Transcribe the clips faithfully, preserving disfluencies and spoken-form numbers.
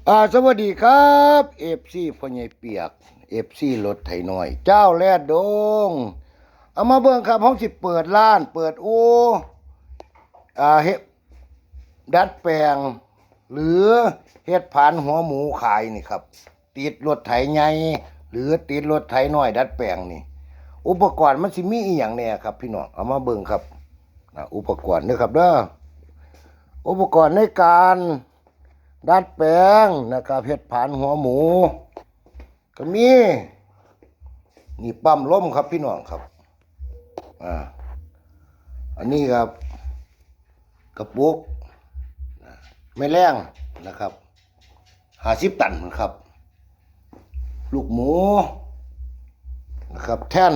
อ่า สวัสดีครับ เอฟซี พ่อใหญ่เปียก เอฟซี รถไถน้อย เจ้าแลดดง เอามาเบิ่งครับ เฮาสิเปิดร้าน เปิดอู่ อ่า เฮ็ด ดัดแปลง หรือเฮ็ดผานหัวหมูขายนี่ครับ ติดรถไถใหญ่ หรือติดรถไถน้อยดัดแปลงนี่ อุปกรณ์มันสิมีอีหยังแหน่ครับพี่น้อง เอามาเบิ่งครับ อ่า อุปกรณ์เด้อครับเด้อ อุปกรณ์ในการดัดแปลงนะครับ เฮ็ดผานหัวหมู ก็มี นี่ปั๊มลมครับพี่น้องครับ อ่า อันนี้ครับ กระปุก แม่แรงนะครับ ห้าสิบตันครับ ลูกหมูนะครับ แท่น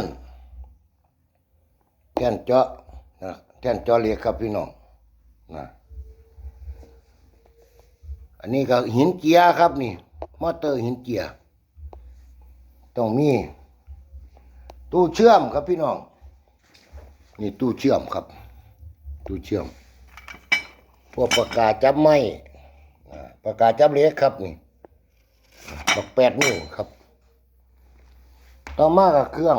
แท่นเจาะนะ แท่นเจาะเหล็กครับพี่น้องนะ อันนี้ก็หินเจียครับนี่ มอเตอร์หินเจีย ต้องมี ตู้เชื่อมครับพี่น้อง นี่ตู้เชื่อมครับ ตู้เชื่อม พวกปากกาจับไม้ อ่า ปากกาจับเหล็กครับนี่ บักแปดนิ้วครับ ต่อมาก็เครื่อง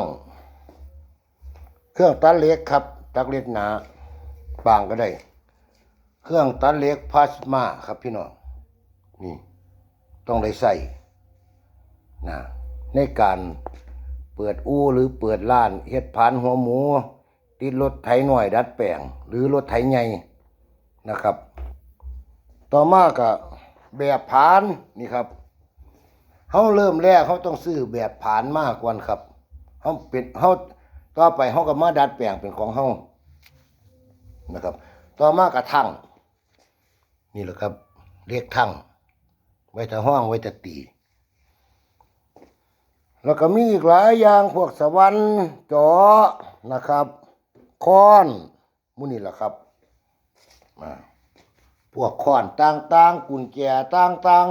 เครื่องตัดเหล็กครับ ตัดเหล็กหนา บางก็ได้ เครื่องตัดเหล็กพลาสมาครับพี่น้อง นี่ ต้องได้ใส่นะ ในการเปิดอู่หรือเปิดร้าน เฮ็ดผานหัวหมู ติดรถไถน้อยดัดแปลง หรือรถไถใหญ่นะครับ ต่อมาก็แบบผานนี่ครับ เฮาเริ่มแรกเฮาต้องซื้อแบบผานมาก่อนครับ เฮาเป็น เฮา ต่อไปเฮาก็มาดัดแปลงเป็นของเฮานะครับ ต่อมาก็ทั่ง นี่แหละครับ เหล็กทั่ง ไว้ถ้าห้อง ไว้ถ้าตี แล้วก็มีอีกหลายอย่าง พวกสว่าน จอบนะครับ ค้อน หมู่นี่แหละครับ อ่า พวกค้อนต่างๆ กุญแจต่าง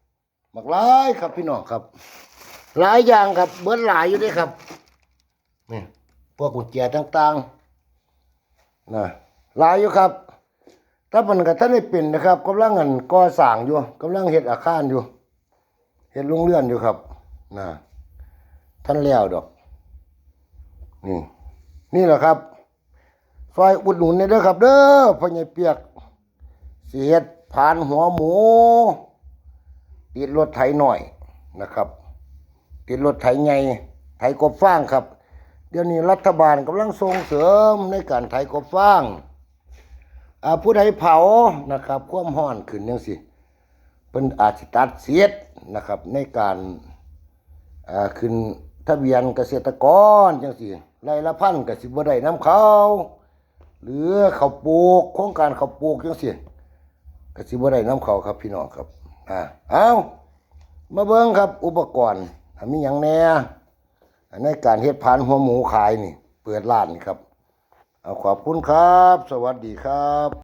ๆ บักหลายครับพี่น้องครับ หลายอย่างครับ เบิดหลายอยู่เด้ครับ นี่ พวกกุญแจต่างๆ นะ หลายอยู่ครับ แต่มันก็ทันได้เป็นนะครับ กำลังอันก่อสร้างอยู่ กำลังเฮ็ดอาคารอยู่ เฮ็ดโรงเรือนอยู่ครับ นะ ทันแล้วดอก นี่ นี่แหละครับ ซอยอุดหนุนแหน่เด้อครับเด้อ พ่อใหญ่เปียก สิเฮ็ดผานหัวหมู ติดรถไถน้อยนะครับ ติดรถไถใหญ่ ไถกบฟางครับ เดี๋ยวนี้รัฐบาลกำลังส่งเสริมในการไถกบฟาง อ่า ผู้ใดเผานะครับ ความร้อนขึ้นจังซี้ เพิ่นอาจสิตัดสิทธิ์นะครับ ในการ อ่า ขึ้นทะเบียนเกษตรกรจังซี้ ไร่ละพันก็สิบ่ได้นำเขา หรือข้าวปลูก โครงการข้าวปลูกจังซี้ ก็สิบ่ได้นำเขาครับพี่น้องครับ อ่า เอา มาเบิ่งครับ อุปกรณ์ อ่า มีหยังแหน่ ในการเฮ็ดผานหัวหมูขายนี่ เปิดร้านนี่ครับ เอา ขอบคุณครับ สวัสดีครับ